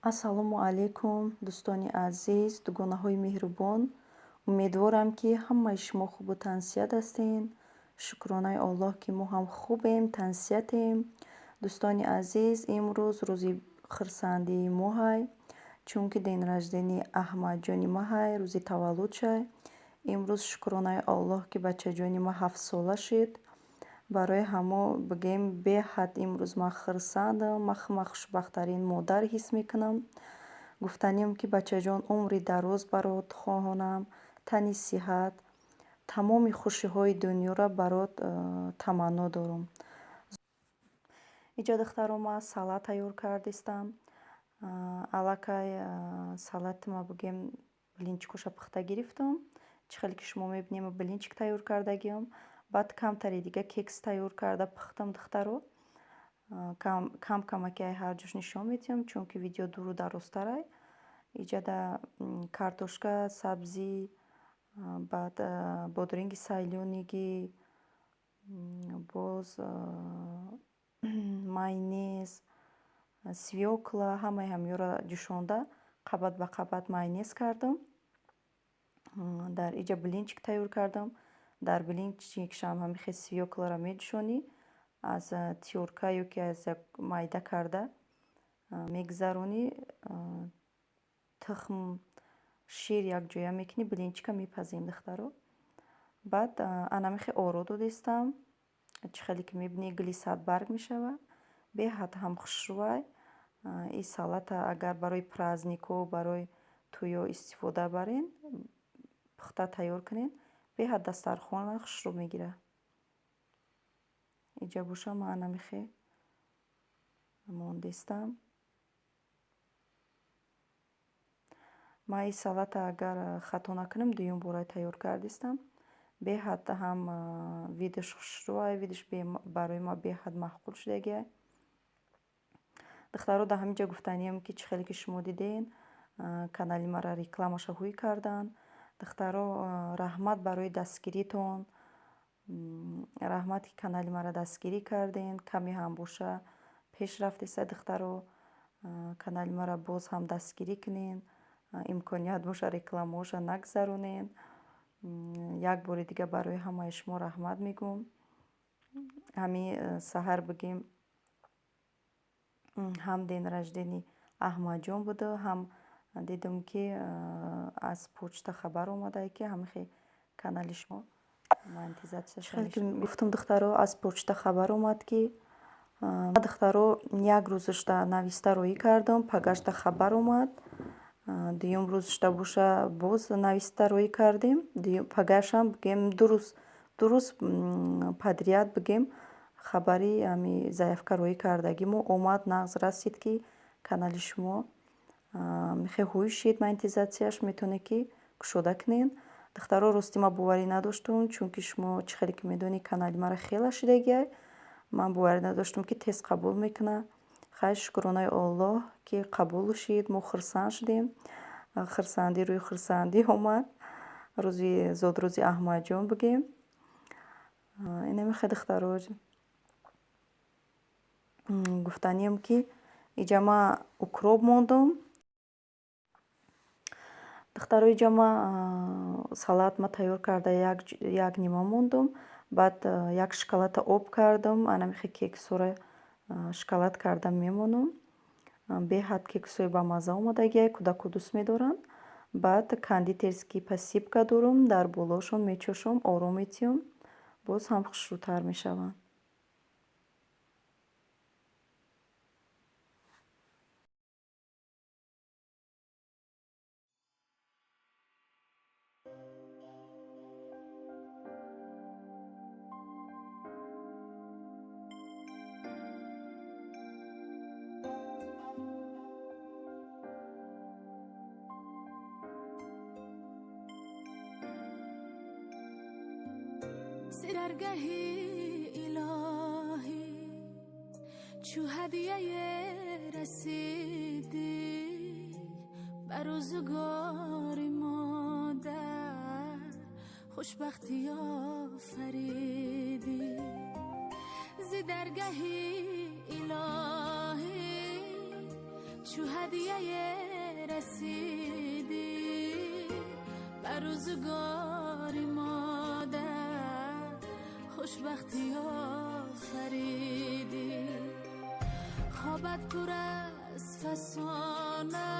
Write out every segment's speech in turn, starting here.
Ассалому алайкум, дӯстони азиз, дугонаҳои меҳрубон. Умедворам, ки ҳамаи шумо хубу тансиҳат ҳастен. Шукронаи Оллоҳ, ки мо ҳам хубем, тансиҳатем. Дӯстони азиз, имрӯз рӯзи хурсандии моҳай, чунки день рождения Аҳмадҷони маҳай, рӯзи таваллудшай. Имрӯз шукронаи Оллоҳ, ки бачаҷони ма 7-сола шуд. Барои ҳамо бигем, беҳад имрӯз ман хурсандам, ман худма хушбахттарин модар ҳис мекунам. Гуфтаниам, ки бачаҷон, умри дароз барот хоҳонам, тани сиҳат, тамоми хушиҳои дунёро барот таманно дорам. Иҷа, духтаро, ман салат тайёр кардистам. Аллакай салати ма, бигем, блинчикоша пухта гирифтам. Чӣ хеле ки шумо мебинем, блинчик тайёр кардагиам. Баъд камтаре дига кекс тайёр карда пухтам, духтаро. Кам камаки ай ҳар ҷош нишон медиҳам, чунки видео дуру дарозтарай. Иҷада картошка, сабзӣ, баъд бодринги соленыйгӣ, боз майонез, свёкла, ҳамаи ҳаминҳоро ҷӯшонда, қабат ба қабат майонез кардам. Дар иҷа блинчик тайёр кардам. Дар блинчикшам ҳамин хел свёкларо меҷӯшонӣ, аз тёрка ё ки аз як майда карда мегузаронӣ, тухм, шир якҷоя мекунӣ, блинчика мепазем, духтаро. Баъд анами хел оро додистам. Чӣ хеле ки мебинӣ, гули садбарг мешавад. Беҳад ҳам хушрӯай. Ин салата агар барои праздникҳо, барои тӯйҳо истифода барен, пухта тайёр кунед, беҳад дастархона хушрӯ мегирад. Иҷа боша, ман анами хел мондистам. Ман ин салата, агар хато накунам, дуюм бора тайёр кардистам. Беҳад ҳам видаш хушрӯай, видаш барои ман беҳад маъқул шудагиай. Духтаро, дар ҳамин ҷо гуфтаниам, ки чӣ хеле ки шумо диден, канали маро рекламаша ҳуй карданд. Духтаро, раҳмат барои дастгиритон. Раҳмат, ки канали маро дастгирӣ карден. Каме ҳам боша, пеш рафтеса, духтаро. Канали маро боз ҳам дастгирӣ кунен. Имконият боша, рекламаҳоша нагзаронен. Як бори дига барои ҳамаи шумо раҳмат мегӯм. Ҳамин саҳар, бигем, ҳам день рождения Аҳмадҷон буда, ҳам дидам, ки аз почта хабар омадае, ки ҳамин хел канали шумо монетизатсия. Хеле ки гуфтам, духтаро, аз почта хабар омад, ки духтаро, як рӯзашда нависта роҳӣ кардам, пагашда хабар омад. Дуюм рӯзашда боша, боз нависта роҳӣ кардем. Пагашам, бигем, 2 рӯз, 2 рӯз подряд, бигем, хабари ҳами заявка роҳӣ кардагимо омад, нағз расид, ки канали шумо мехе ҳуй шид монетизатсияш, метавонед, ки кушода кунед. Духтаро, рости ман боварӣ надоштум, чунки шумо чӣ хеле ки медонед, канали маро хела шидагиай. Ман боварӣ надоштум, ки тез қабул мекунад. Хайр, шукронаи Оллоҳ, ки қабул шид, мо хурсанд шудем. Хурсандӣ рӯи хурсандӣ омад. Рӯзи зодрӯзи Аҳмадҷон, бигем. Инами хел, духтаро, гуфтаниам, ки иҷа ман укроп мондум. Духтаро, иҷа ман салат ма тайёр карда, як нима мондум. Баъд як шоколадта об кардам, анами хел кексҳоро шоколад карда мемонам. Беҳад кексҳои бамазза омадагиай, кӯдако дӯст медоранд. Баъд кондитерский посыпка дорум, дар болошон мечошам, ором метиҳам, боз ҳам хушрӯтар мешаванд. Зи даргаҳи илоҳӣ чу ҳадияе расидӣ ба рӯзгори модар хушбахтӣ офаридӣ. Зи даргаҳи илоҳӣ Чу ҳадияе расидӣ ба рӯзгори модар, хушбахтӣ офаридӣ. Хобат пур аз фасона,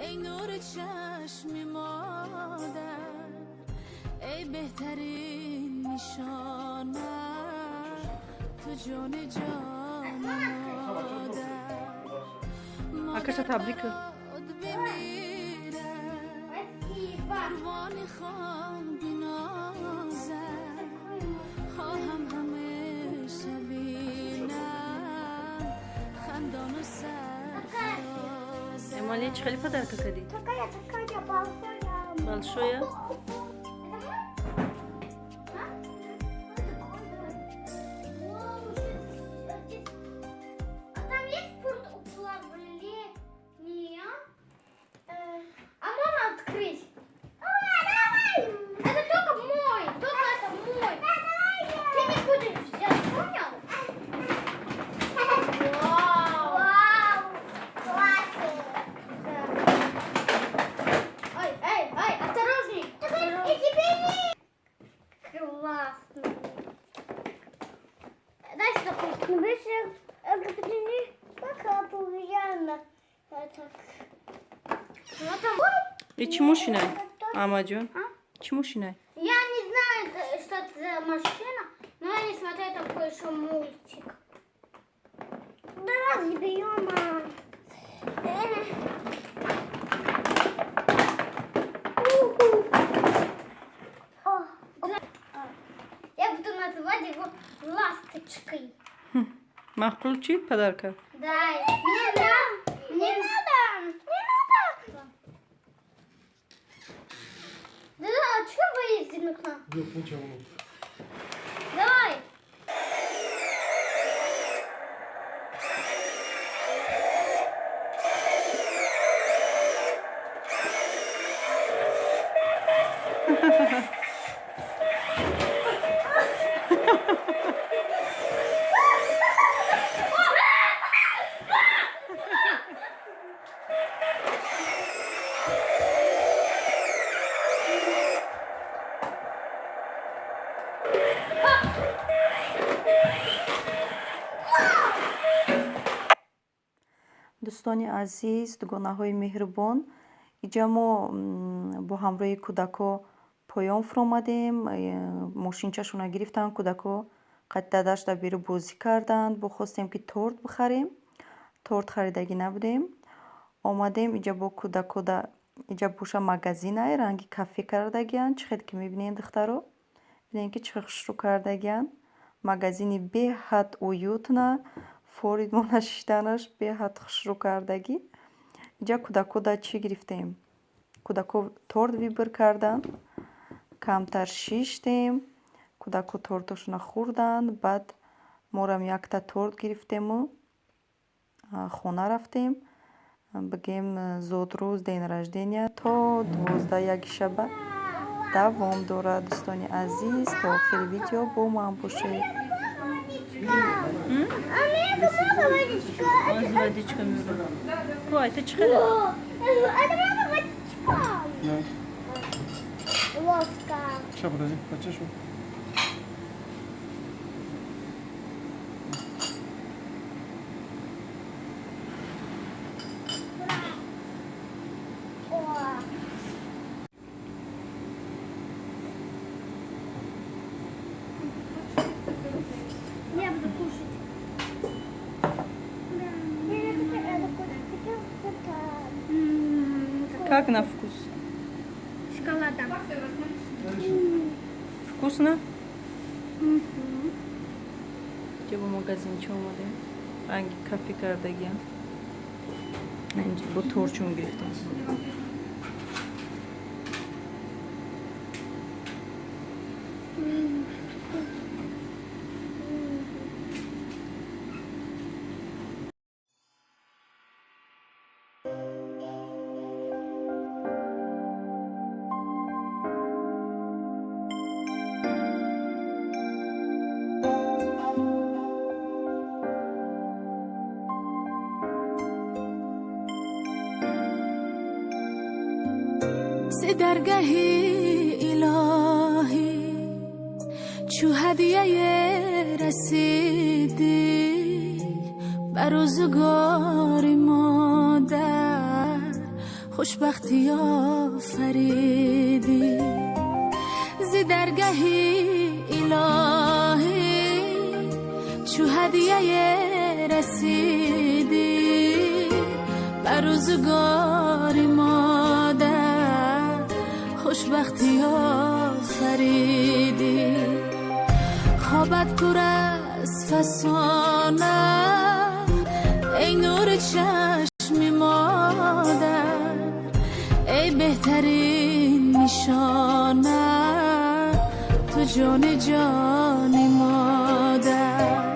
эй нури чашми модар, эй беҳтарин нишона, ту ҷони ҷони модар. Акаша табрик. Модар бимирад, қурбони хон бинозад, хоҳам ҳамеша бинам хандону сарфарозат. Эмали, чӣ хеле подарка кардӣ? Такая, такая большая. Большое? Это мой? А? Вау, а там есть пункт управления? А можно открыть? Давай, давай! Это только мой, только это мой. Ты не будешь взять, понял? Вау! Вау! Классно! Да. Ой, эй, эй, осторожней! И теперь не... Классно. Дай сюда куртку. Пока приятно. И чӣ мошинай, Аҳмадҷон? А? Чӣ мошинай? Я не знаю, что это за машина, но я не смотрю такой еще мультик. Давай заберем. Уху. О, я буду называть его ласточкой. Маъқул чӣ подарка? Да, мне нравится. Мне не надо. Не надо. Да, а что вы ездим к нам? Давай. Дӯстони азиз, дугонаҳои меҳрубон, иҷа мо бо ҳамроҳи кӯдако поён фуромадем. Мошинчашона гирифтанд кӯдако, қад дадаш дар берун бозӣ карданд. Бо хостем, ки торт бихарем, торт харидагӣ набудем. Омадем иҷа бо кӯдакода. Иҷа боша магазинай, ранги кафе кардагиянд. Чӣ хел ки мебинед, духтаро, бинед, ки чӣ хел хушрӯ кардагиянд. Магазини беҳад уютно, форид мо нашиштанаш беҳад хушрӯ кардагӣ. Иҷа кӯдакода чӣ гирифтем? Кӯдако торт выбор карданд. Камтар шиштем, кӯдако тортошона хӯрданд. Баъд морам якта торт гирифтему хона рафтем. Бигем, зодрӯз, день рождения то 12-1 шаба давом дорад. Дӯстони азиз, то охири видео бо ман бошед. А мне много водичка. Водичка. Это чӣ хеле? Это много водичка. Да. Ложка. Сейчас, подожди, почешу. О. Я буду кушать. Да. Я хочу это. Как на вкус? Шоколада. Вкусно? Ҷа бо магазинча омадем, ранги кафе кардагиам. Бо тортчун гирифтем. Зи даргаҳи илоҳӣ чу ҳадияе расидӣ, ба рӯзгори модар хушбахтӣ офаридӣ. Зи даргаҳи илоҳӣ чу ҳадияе расидӣ, ба рӯзгори модар хушбахтӣ офаридӣ. Хобат пур аз фасона, эй нури чашми модар, эй беҳтарин нишона, ту ҷони ҷони модар.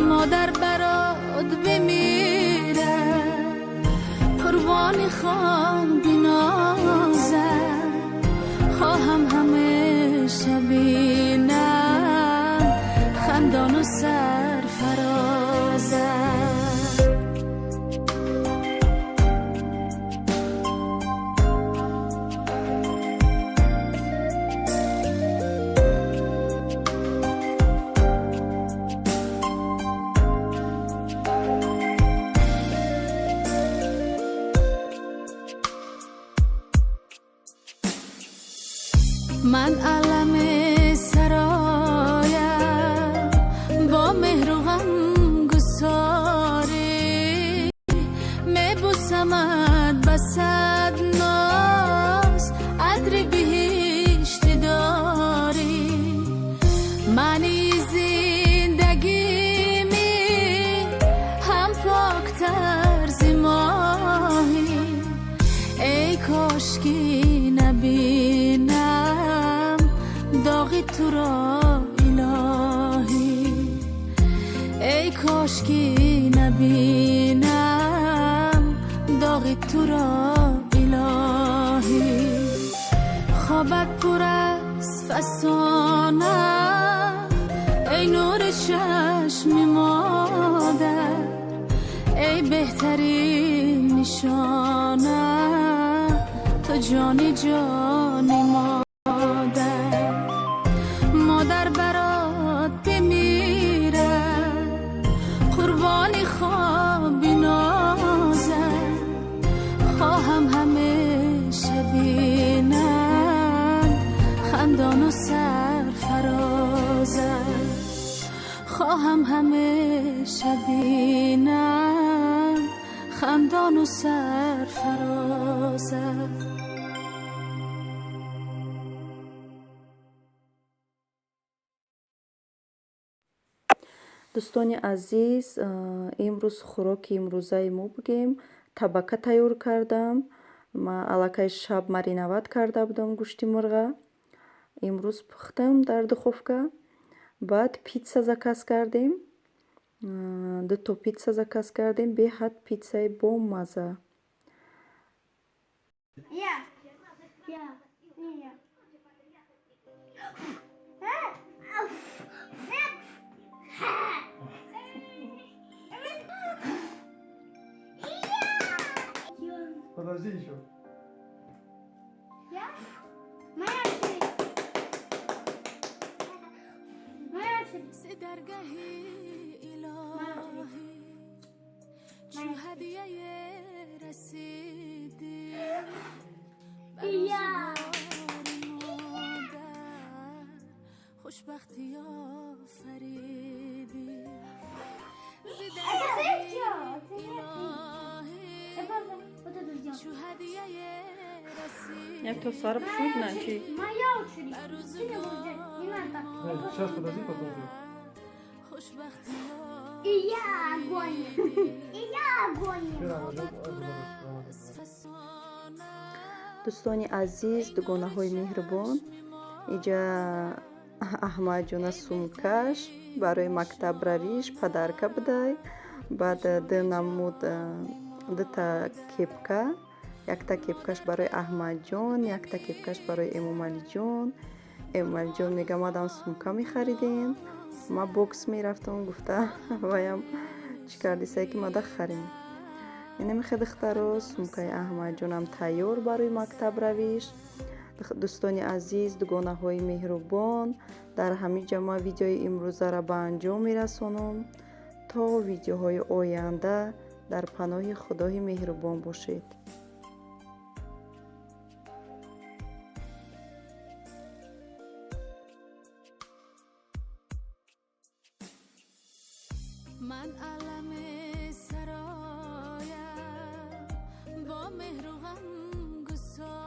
Модар барот бимирад, қурбони хоби нозат, хоҳам ҳамеша бинам хандону сарфарозат. Ман аламе сароям бо меҳру ғамгусорӣ, мебусамад ба сад ноз атри биҳишти дорӣ. Маънии зиндагими ҳам поктар зи моҳӣ, эй кошки набинам доғи туро, илоҳӣ, эй кошки набинам доғи туро, илоҳӣ. Хобат пур аз фасона, эй нури чашми модар, эй беҳтарин нишона, ту ҷони ҷони модар. Модар барот бимирад, қурбони хоби нозат, хоҳам ҳамеша бинам хандону сарфарозат, хоҳам ҳамеша бинам хандону сарфарозат. Дӯстони азиз, имрӯз хӯроки имрӯзаи мо бигем, табака тайёр кардам. Ма аллакай шаб мариновать карда будам гӯшти мурға, имрӯз пухтам дар духовка. Баъд питса заказ кардем, дуто питса заказ кардем, беҳад питсаи бомазза. Я. Я. Не я. Э? Ау. Э. Ха. Я. Подожди еще. Я? Моя очередь. Моя очередь. Зи даргаҳи илоҳӣ чу ҳадияе расидӣ, ба Я. рӯзгори модар хушбахтӣ офаридӣ. Зи даргаҳи илоҳӣ Я тоже вот это сделал. чу ҳадияе расидӣ, Як то сар пушуд на чи? Моя очередь. Ба Ты не будешь делать. Не надо так. Сейчас подожди, потом. Сделай. хушбахтӣ И я огонь. И я огонь. Теперь она ждет, а, подожди. фасона. Дӯстони азиз, дугонаҳои меҳрубон, иҷа Аҳмадҷона сумкаш барои мактаб равиш подарка будай. Баъд ду намуд, дута кепка, якта кепкаш барои Аҳмадҷон, якта кепкаш барои Эмомалиҷон. Эмомалиҷон мега, мадам сумка мехаридем, ма бокс мерафтам, гуфта, ваям чӣ кардисае, ки мада харем. Инамихе, духтаро, сумкаи Аҳмадҷонам тайёр барои мактаб равиш. Дӯстони азиз, дугонаҳои меҳрубон, дар ҳамин ҷа ман видеои имрӯзаро ба анҷом мерасонам. То видеоҳои оянда дар паноҳи Худои меҳрубон бошед. Ман аламе сароям бо меҳру ғам гусорам.